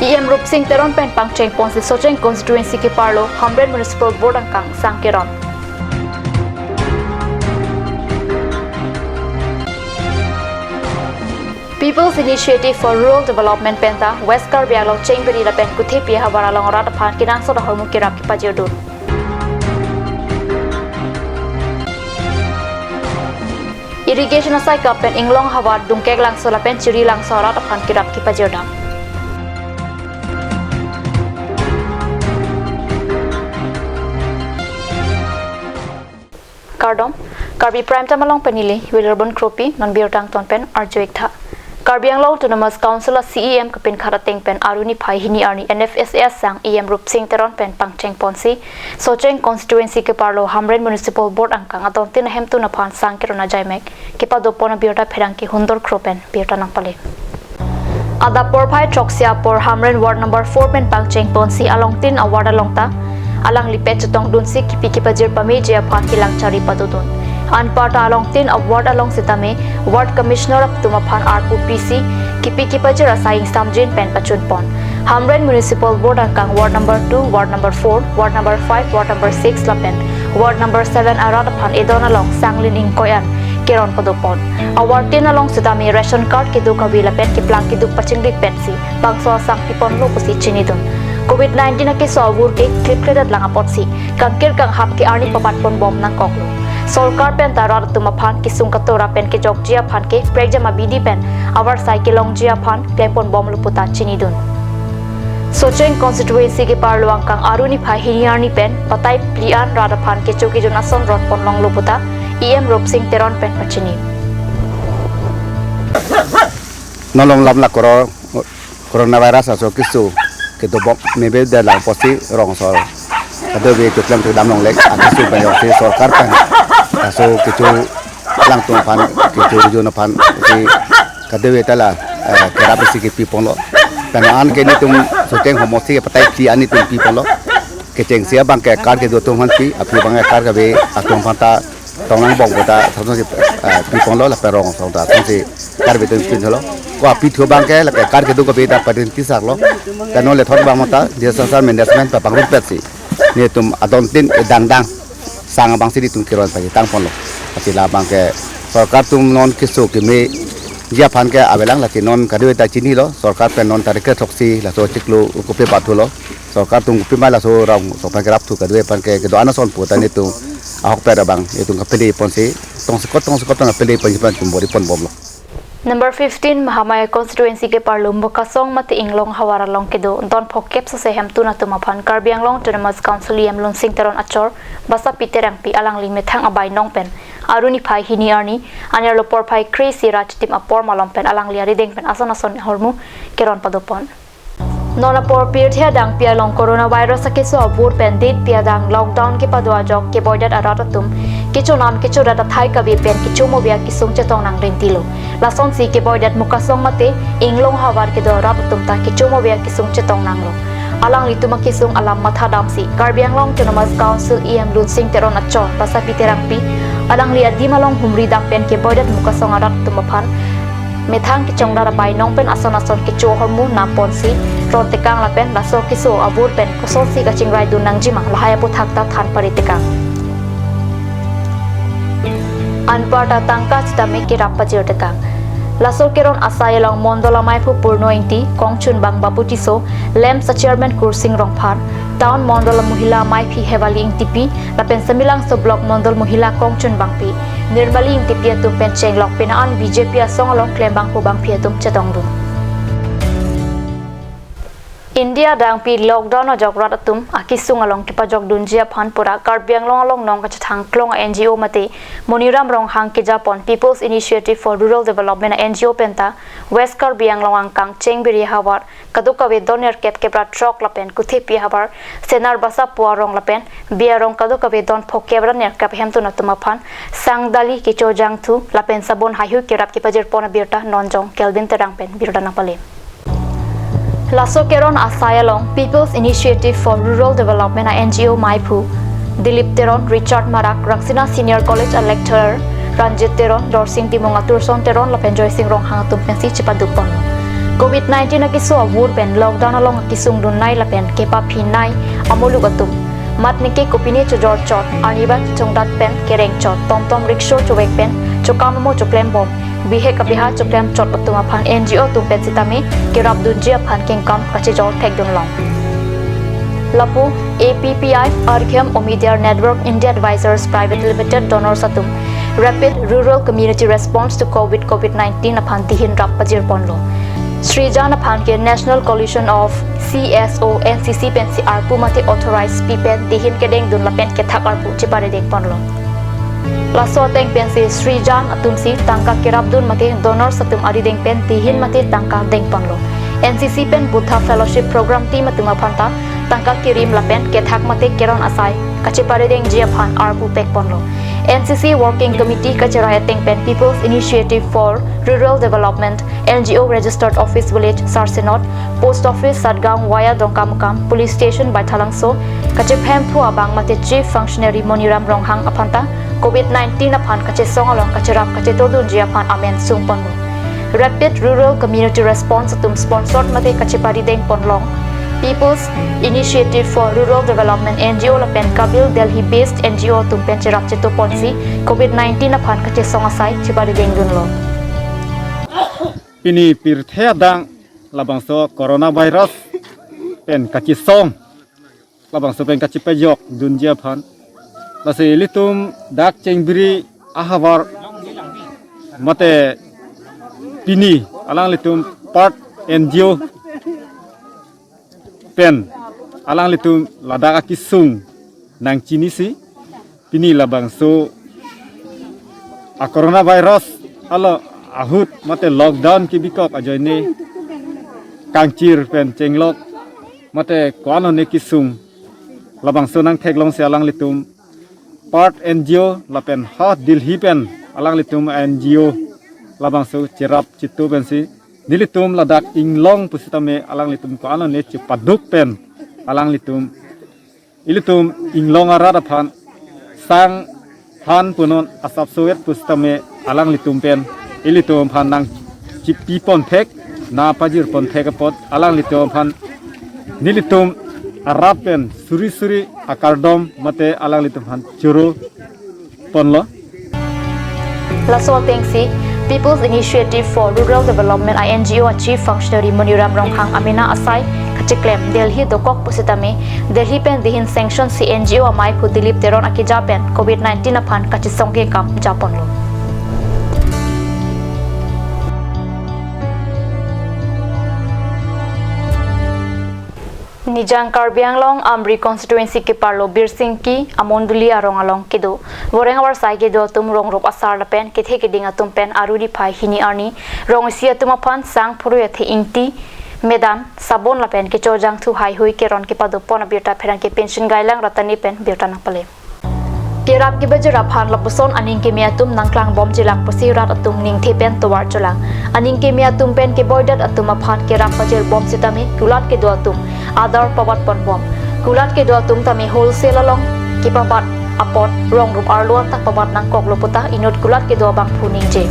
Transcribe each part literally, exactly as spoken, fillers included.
E M Rupsing Teron pen pangcheng ponsi Socheng constituency keparlo Hamren Municipal Board angkang sang keron. People's Initiative for Rural Development penta West Karbi Anglong Chengbiri lapen Kuthepi havar along rat aphan kenangsot ahormu kerap kepajirdun. Irrigation asaikam pen Inglong havar Dungkek Langso lapen Chiri Langso arat aphan kerap kepajirdam. Kardom, Karbi Prime Time along pen neli Wilarbon Kropi, non birta angton pen arju-ik tha. Karbi Anglong Autonomous Council a C E M kapinkhat ateng pen Aru niphai hini arni N F S A asang E M Rupsing Teron pen pangcheng ponsi Socheng constituency keparlo Hamren Municipal Board angkang adontin ahemtun aphan sang keron ajaimek kepado pon abirta pherangke Hundor Kro pen birta nangpale. Adap porphai throksi apor Hamren ward number four pen pangcheng ponsi alongtin a ward along ta alangli pet chetongdunsi kipi kipajir pameji aphan kelang chari padodun. Anparta alongtin a ward along sitame ward commissioner atum aphan arpu pisi kipi kipajir asai ingsamjin pen pachun pon. Hamren Municipal Board angkang ward number two, ward number four, ward number five, ward number six lapen ward number seven arat aphan edon along sanglin ingkoi an keron pado pon. Awartin along sitame ration card kedo kave lapen keplang keduk pachingrik pensi bangso asang piponlo pusi chinidun. Covid nineteen akeso avur ke klipkledet lang apotsi kangkir kanghap ke arni pabat pon bom nangkoklo. Sorkar penta rat atum aphan kesung katora pen kejokji aphan ke prekjam abidi pen avarsai kelongji aphan klem pon bomlo puta chinidun. Socheng constituency keparlo angkang Aru niphai hini arni pen batai phli an rat aphan kecho kejun ason rot pon longlo puta E M Rupsing Teron pen pachini. Non lom lam la koro-, coronavirus aso keso kedobok mebe de lang apotsi rong asor kadokave choklang chodam longle, akeso pen jongsi sorkar pen aso kecho langtung aphan, kecho kejun aphan si kadokave ta la, eh, kerap isi kepi ponlo. Pen an ke netum Socheng homosti batai phli an netum pi ponlo. Kechengsi abang ke card kedo atum aphan pi, aphi abang ke card kave atum aphan ta tong langbom puta asonsi, eh, pi ponlo lapen rong asong ta asonsi card kedo atum pi ponlo. Ko aphi thu abang ke lake card kedo kave ta parin tisaklo. Pen non lethot abang mata disaster management ta pangrum petsi netum adontin edang dang sang abangsi netum keron pagi tang ponlo. Ati labang ke sorkar atum non keso kemeji aphan ke avelang, lake non kadokave ta chinilo, sorkar pen non tarik kethroksi laso chiklo kopi pathulo. Sorkar atum kopi ma laso rong asong aphan kerap thu, kadokave aphan ke kedo-an ason puta netum ahokpet abang netum kapele ponsi tongsekot tongsekot tong kapele ponsi pen kumbori pon bomlo. Number fifteen, Mahamaya constituency keparlo Mukasong mate Inglong havar along kedo don phokep sose hemtun atum aphan Karbi Anglong Autonomous Council E M Lunsing Teron achor Basapi Terangpi alangli methang abai nong pen Aru niphai hini arni anerlo porphai kre-isi ra chitim apor malom pen alangli arideng pen ason ason ahormu keron pado pon. Non apor pirthe adang pi along coronavirus akeso avur pen det pi adang lockdown kepado ajok keboidet arat atum kechonam kechodat athai kave pen kecho mo via kesung chetong nangrintilo. Lasonsi keboidet Mukasong mate Inglong havar kedo arat atum ta kecho mo via kesung chetong nanglo. Alanglitum akesung alam matha damsi Karbi Anglong Autonomous Council E M Lunsing Teron achor Basapi Terangpi alangli adim along humri dak pen keboidet Mukasong arat atum aphan methang kechongdat abai nong pen ason ason kecho ahormu nam ponsi ron tekang lapen laso keso avur pen kosonsi kachingraidun nangjima lahai aputhak ta than pari tekang. Anparta tangka sitame kerap pajir tekang. Laso keron asai along Mondol amaiphu Purno Ingti, kongchunbang Bapu Tisso, LAMPS a chairman Kursing Rongphar, Town Mondol a mohila amaiphi Hevali Ingtipi, lapen Samelangso Block Mondol mohila kongchunbangpi Nirmali Ingtipi atum pen chenglok penang an B J P asong along klembangpo bangpi atum chetongdun. India adang pi lockdown ajok rat atum akesung along kepajokdunji aphan pura Karbi Anglong along nong kachethang klong a N G O mate Moniram Ronghang kejapon People's Initiative for Rural Development a N G O penta West Karbi Anglong angkang Chengbiri havar kadokave don nerkep kep ra throk lapen Kuthepi havar Senar Basa Puarong lapen Biarong kadokave don phokep ra nerkep hemtun atum aphan sang dali kecho jangthu lapen sabon haihui kerap kepajir pon abirta non jong Kelvin Terang pen birta nangpale. Laso keron asai along People's Initiative for Rural Development a N G O maiphu Dilip Teron, Richard Marak, Rangsina Senior College a lecturer Ranjit Teron, Dorsing Timung, Aturson Teron lapen Joysing Ronghang atum pensi chepaduk pon. Covid nineteen akeso avur pen lockdown along akesung dunnei lapen kepaphinei amuluk atum, mat neke kopine chojor chot, arnivang kechongdat pen kereng chot, tomtom rickshaw chovek pen chokam amo choklem bom, bihek abeha choklem chot atum aphan N G O atum pen sitame kerap dunji aphan kengkam kachejor thekdun long. Lapu A P P I Arghyam Omidyar Network India Advisors Private Limited donors atum Rapid Rural Community Response to Covid COVID nineteen aphan dihin rap pajir ponlo. Srijan aphan ke National Coalition of C S O N C C pensi arpu mate authorize pi pen dihin kedengdun lapen kethak arpu cheparideng ponlo. Laso ateng pensi Srijan atumsi tangka kerapdun mate donors atum arideng pen dihin mate tangka deng ponlo. N C C pen Buddha Fellowship Program team atum aphanta tangka kirim lapen kethak mate keron asai kacheparidengji aphan arpu pek ponlo. N C C Working Committee kacherai ateng pen People's Initiative for Rural Development N G O Registered Office Village Sarsenot, Post Office Satgaon via Dongkamukam, Police Station Baithalangso, kachephemphu abang mate Chief Functionary Moniram Ronghang aphanta Covid nineteen aphan kachesong along kacherap kachetordunji aphan amen sung ponlo. Rapid Rural Community Response atum sponsored mate kacheparideng ponlong People's Initiative for Rural Development N G O lapen Kabil Delhi based N G O atum pen cherap cheto ponsi Covid nineteen aphan kachesong asai cheparidengdunlo. Pini pirthe adang labangso coronavirus pen kachesong, labangso pen kachepajok dunji aphan. Lasi ilitum dak Chengbiri ahavar mate pini alanglitum part N G O pen alanglitum ladak akesung nangchinisi pini labangso a coronavirus alo ahut mate lockdown kebikok ajoine kangchir pen chenglok mate ko-an one kesung labangso nangtheklongsi alanglitum part N G O lapen ha Delhi pen alanglitum N G O labangso cherap cheto pensi nelitum ladak inglong pusitame alanglitum ko-an one chepaduk pen alanglitum ilitum inglong arat aphan sang han punon asapsoet pusitame alanglitum pen ilitum aphan nangchipi ponthek, nangpajir ponthek apot alanglitum aphan nelitum arat pen suri suri akardom mate alanglitum aphan choro ponlo. Laso atengsi People's Initiative for Rural Development I N G O a Chief Functionary Moniram Ronghang amena asai kacheklem Delhi dokok pusitame Delhi pen dihin sanction si N G O amei phu Dilip Teron akeja pen Covid nineteen aphan kachesong kengkam japonlo. Nijang Karbi Anglong Amri constituency keparlo Birsingki amondoli arong along kedo voreng avarsai kedo atum rong rup asar lapen kethe keding atum pen aruni phai hini arni rong isi atum aphan sang phurui athe ingti, medan, sabon lapen kechojang thu haihui keron kepado pon abirta pherangke Pension Gailang Ratani pen birta nangpale. Kerap kebajir aphan lapuson aning keme atum nangklang bomjilang pusi rat atum ningthe pen tovar cholang. Aning keme atum pen keboidet atum aphan kerap pajir bom sitame kulat kedo atum ador pabat pon bom. Kulat kedo atum tame wholesale along kepabat apot rong rup arlo anta pabat nangkoklo puta inut kulat kedo abangphu ningje.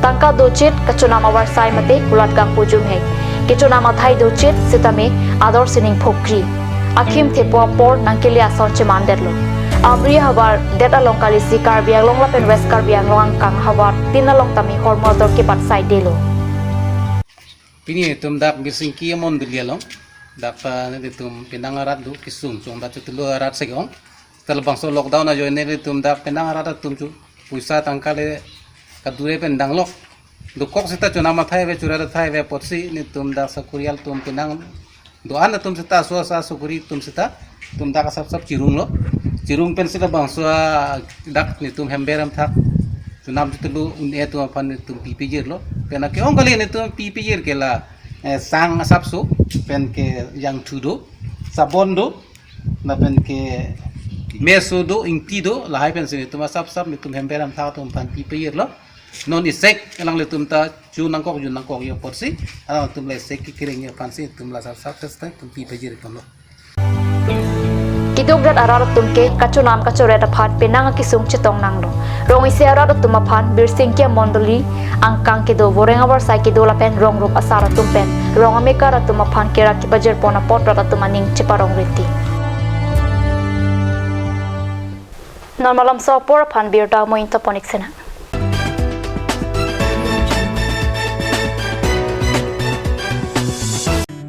Tangka dochit kachonam avarsai mate kulat kangpu jumhek. Kechonam athai dochit sitame ador sining phokri. Akhim thepo apor nangkele ason chemandetlo. Amri havar det along kalisi Karbi Anglong lapen West Karbi Anglong angkang havar tin along tame hormu ador kebat saidelo. Pini itum dak Birsingki amondoli along dak, ah, nelitum penang arat do kesung chongdat chotulu arat segong. Talabangso lockdown ajoine nelitum dak penang arat atum chu puisa tangka le kadure pen danglok. Dokok seta chonam athai ave, churat athai ave apotsi nelitum dak sakuri atum penang do-an atum seta aso asa sakuri atum seta itum dak asap sap chirunglo. Chirung pensi labangso a dak nelitum hember hemthak chonam chotulu un-e atum aphan nelitum pipijirlo. Pen ake-ong kali nelitum pipijir ke la, eh, sang asapso pen ke jangthu do, sabon do, lapen ke meso do, ingti do, lahai pensi nelitum asap sap nelitum hember hemthak atum aphan pipijirlo. Non isek alanglitum ta chu nangkok ju nangkok yo apotsi alangtum le isek kekereng yo aphansi itum la asap sap tes ta itum pipijir ponlo. Idukdet arat atum ke kachonam kachoret aphan penang akesung chetong nanglo. Rong isi arat atum aphan Birsingkia Mondoli angkang kedo, Voreng Avarsai kedo lapen rong rup asar atum pen rong amekar atum aphan kerap kepajirpon apot rat atum aning cheparong rinti. Non malomso apor aphan birta mo intoponik sena.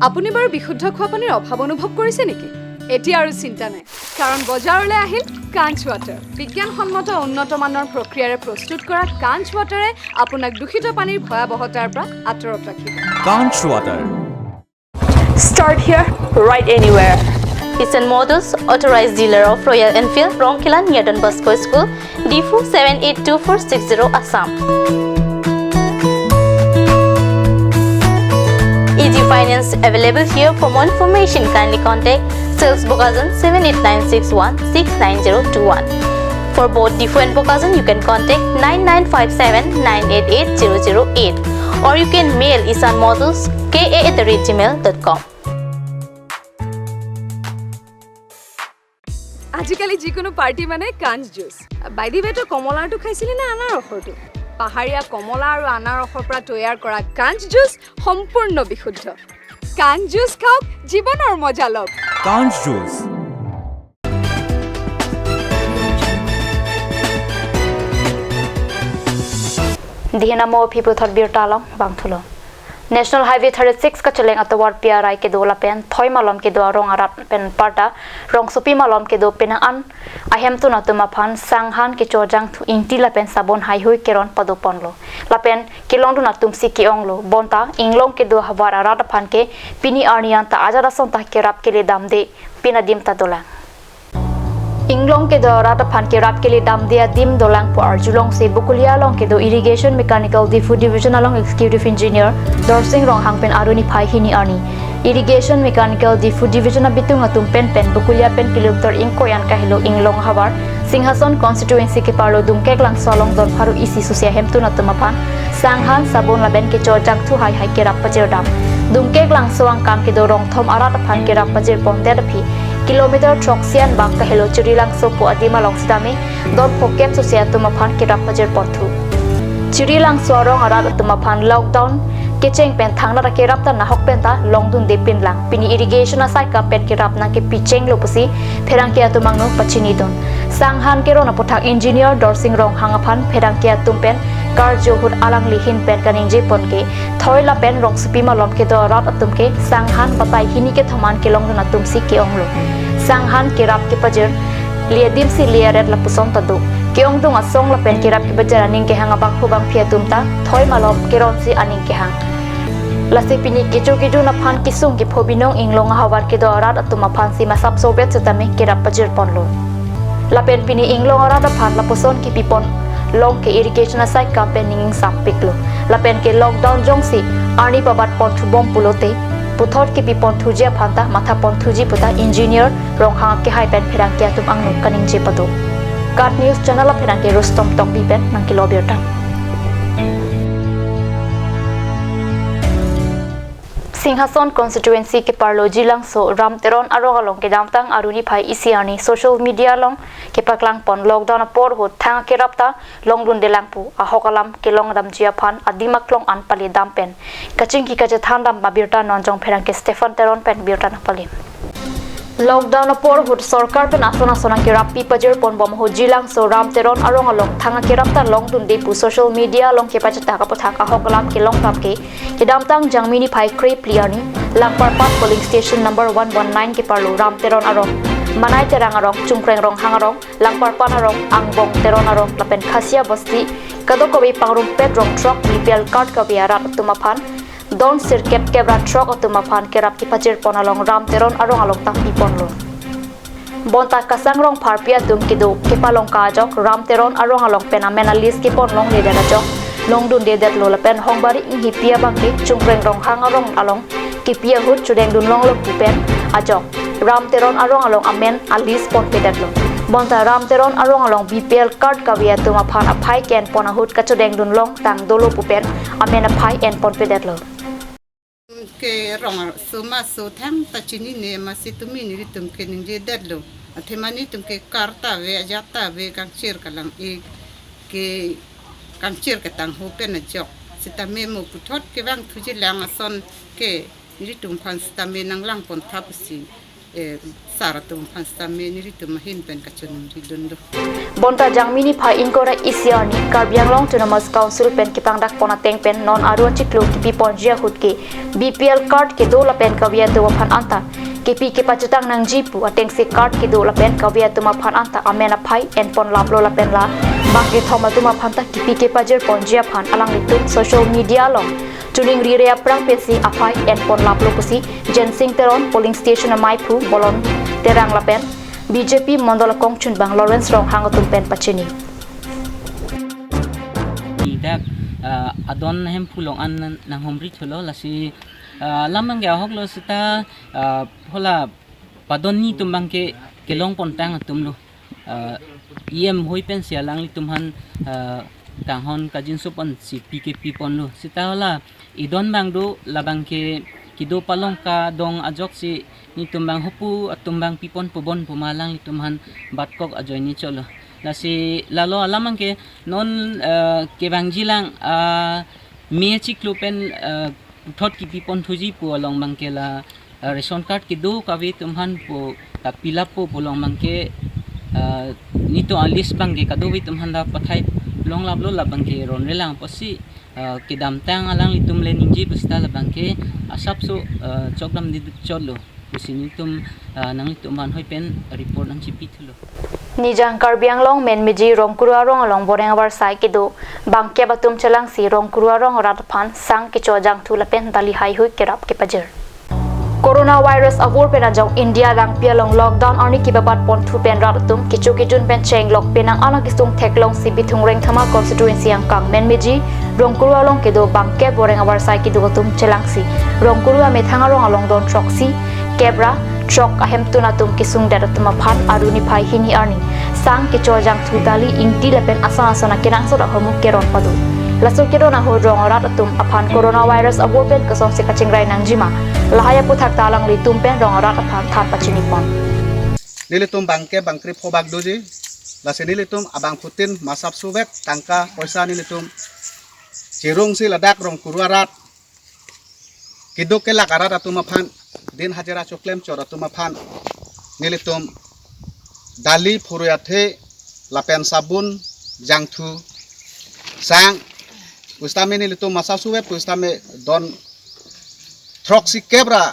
আপুনি বাৰু বিশুদ্ধ খোৱা পানীৰ অভাৱ অনুভৱ কৰিছে নেকি? এতিয়া আৰু চিন্তা নাই, কাৰণ বজাৰলৈ আহিল কাঞ্চ ৱাটাৰ। বিজ্ঞানসন্মত উন্নত মানৰ প্ৰক্ৰিয়াৰে প্ৰস্তুত কৰা কাঞ্চ ৱাটাৰে আপোনাক দূষিত পানীৰ ভয়াৱহতাৰ পৰা আঁতৰত ৰাখিব। Kanch Water. Start here, ride anywhere. Isan Motors, authorized dealer of Royal Enfield, Rongkhelan near Don Bosco School, Diphu seven eight two four six zero, Assam. Easy finance available here. For more information, kindly contact sales Bokajan seven eight nine six one six nine zero two one. For both Diphu and Bokajan, you can contact nine nine five seven nine eight eight zero zero eight, or you can mail Isan Motors K A at the rate gmail dot com. আজিকালি যিকোনো পাৰ্টি মানে কাঞ্চ juice. By the ৱে, তই কমলাৰটো খাইছিলি নে আনাৰসৰটো? পাহাৰীয়া কমলা আৰু আনাৰসৰ পৰা তৈয়াৰ কৰা কাঞ্চ জুচ সম্পূৰ্ণ বিশুদ্ধ। কাঞ্চ জুচ খাওক, জীৱনৰ মজা লওক। Kanch Juice. Dihena mo phiputhot birta along bangthulo. National Highway thirty-six kacheleng atovar Piarai kedo lapen Thoi malom kedo arong arat pen parta Rongsopi malom kedo penang an ahemtun atum aphan sanghan kechojangthu ingti lapen sabon haihui keron padoponlo. Lapen kelongdun atum si ke-onglo. Bonta inglong kedo havar arat aphan ke pini arni anta ajat ason ta kerap kele damde pin adim ta dolang. Inglong kedo arat aphan kerap kele damde adim dolang pu arjulongsi Bokolia along kedo Irrigation Mechanical Diphu Division along Executive Engineer Dorsing Ronghang pen aruni phai hini arni Irrigation Mechanical Diphu Division abitung atum pen pen Bokolia pen kilometer ingkoi an kahelo inglong havar Singhason constituency keparlo Dungkek Langso along don pharo isi susia hemtun atum aphan sanghan, sabon lapen kechojangthu haihai kerap pajirdam. Dungkek Langso angkang kedo rongthom arat aphan kerap pajirpondet aphi kilometer throksi an bak kahelo Chirilangso pu adim along sitame don phokep susia atum aphan kerap pajirponthu. Chirilangso arong arat atum aphan lockdown kecheng pen thangnat akerap ta nahok pen ta longdunde pinlang. Pini irrigation asai kam pen kerap nangkepi chenglo pusi pherangke atum angno pachinidun. Sanghan keron aputhak Engineer Dorsing Ronghang aphan pherangke atum pen karjo ahut alangli ahin pen kaningjepon ke Thoi lapen Rongsopi malom kedo arat atum ke sanghan batai hini kethom an kelongdun atum si ke-onglo. Sanghan kerap kepajir le adim si le aret lapuson ta do. Ke-ongdung asong lapen kerap kepajir aning kehang abangphu bangphi atum ta Thoi malom keron si aning kehang. Lasi pini kecho kejun aphan kesung kepho binong inglong ahavar kedo arat atum aphan si masap sovet setame kerap pajirponlo. Lapen pini inglong arat aphan lapuson kepipon long ke irrigation asai kam pen ning ingsampiklo. Lapen ke lockdown jongsi arni pabatponthubom pulote puthot kepiponthuji aphan ta mathaponthuji puta Engineer Ronghang kehai pen pherangke atum angno kaningje pado. KAT News Channel apherangke Rustom Tokbi pen nangkelo birta. Singhason constituency keparlo Jilangso Ram Teron arong along kedamtang aruni phai isi arni social media along kepaklangpon lockdown apor ahut thang akerap ta longdundelang pu ahok alam kelongdamji aphan adim aklong an pale dam pen kachingki kachethan dam abirta non jong pherangke Stephen Teron pen birta nangpale. Lockdown apor ahut sorkar pen ason ason akerap pi pajirponbom ahut Jilangso Ram Teron arong along thang akerap ta longdunde pu social media along kepachetak aputhak ahok alam kelongdam ke kedamtang Jangmi niphai krephli arni Langparpat polling station number one one nine keparlo Ram Teron arong, Manai Terang arong, Chungkreng Ronghang arong, Langparpat arong, Angbong Teron arong lapen Khasia Basti kadokave pangrumpet rong throk BPL card kave arat atum aphan don sirkep kep ra throk atum aphan kerap kepajirpon along Ram Teron arong along tangpiponlo. Bonta Kasang Rongpharpi atum kedo kepalongka ajok Ram Teron arong along pen amen a-list kepon longledet ajok longdundedetlo lapen Hongbari Inghipi abangke Chungkreng Ronghang arong along kepi ahut chodengdun longlo pu pen ajok Ram Teron arong along amen a-list ponpedetlo. Bonta Ram Teron arong along BPL card kave atum aphan aphai ke-enpon ahut kachodengdun longtang dolo pu pen amen aphai enponpedetlo. Ke rong soma so thangta chinine, masi tumi nelitum keningjedetlo. Athema nelitum ke card ta ave, ajat ta ave, kangchir kalang-ik, ke kangchir ketangho pen ajok. Sitame mo puthot kevang thuji lang ason ke nelitum aphan sitame nanglang pon tha pusi, eh, sar atum aphan sitame nelitum ahin pen kachiningri dun do. Bonta Jangmi niphai ingkoi ra isi arni Karbi Anglong Autonomous Council pen kepangdak pon ateng pen non aru achiklo kipi ponji ahut ke B P L card kedo lapen kave atum aphan anta kepi kepachutang nangji pu atengsi card kedo lapen kave atum aphan anta amen aphai en pon laplo lapen la bangkethom atum aphan ta kipi kepajir ponji aphan alanglitum social media along chiningri re aphrang pensi aphai en pon laplo pusi Jensing Teron polling station amaiphu Bolon Terang lapen B J P mondol akongchunbang Lawrence Ronghang atum pen pachini. Dak, ah, adon Hemphu along an nang-, nanghumri thulo lasi, ah, alam abangke ahok lo seta, ah, hala padon netum abangke kelong pontang atum lo. Ah, E M hoi pensi alanglitum aphan, ah, kanghon kajinso ponsi P K P ponlo. Seta hala edon abang do labangke kedo palong kadong ajoksi netum abang hopu atum abang pipon pubon puma alanglitum aphan batkok ajoine cholo. Lasi lalo alam abangke non, ah, kevangji lang, ah, me chiklo pen, ah, puthot kipi pon thuji pu along abangke la, ah, ration card kedo kave atum aphan pu ta pilap po pu along abangke, ah, netum a-list abangke kadokave atum aphan ta pathai long laplo labangke ronre lang pusi, ah, kedamtang alanglitum le ningje pusita labangke asapso, ah, chokdam di cholo pusi netum, ah, nanglitum aphan hoi pen report nangchipi thulo. Nijang Karbi Anglong Menmeji Rongkuru arong along boreng avarsai kedo bangkep atum chelangsi Rongkuru arong arat aphan sang kecho jangthu lapen dali haihui kerap kepajir. Coronavirus avur pen ajok India dangpi along lockdown arni kebabat ponthu pen rat atum kecho kejun pen chenglok penang alang kesung theklongsi Bithung Rengthama constituency angkang Menmeji Rongkuru along kedo bangkep boreng avarsai kedo atum chelangsi Rongkuru amethang arong along don throksi kep ra throk ahemtun atum kesungdet atum aphan aru niphai hini arni sang kecho jangthu dali ingti lapen ason ason akenangsot ahormu keron pado. Laso kedo ahut rong arat atum aphan coronavirus avur pen kosonsi kachingrai nangjima, lahai aphuthak ta alanglitum pen rong arat aphan than pachini pon. Nelitum bangkep bangkre pho bak doji, lasi nelitum abangphutin masap suvet tangka poisa nelitum chirungsi ladak Rongkuru arat keduk kelak arat atum aphan, din hajira choklem chot atum aphan nelitum dali phurui athe lapen sabun jangthu sang pusitame nelitum masap suvet pusitame don throksi kep ra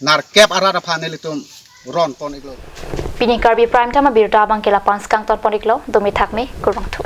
nerkep arat aphan nelitum ron pon iklo. Pini Karbi Prime Time abirta abangke la-an si kangton pon iklo, dumi thakme, kurvangthu.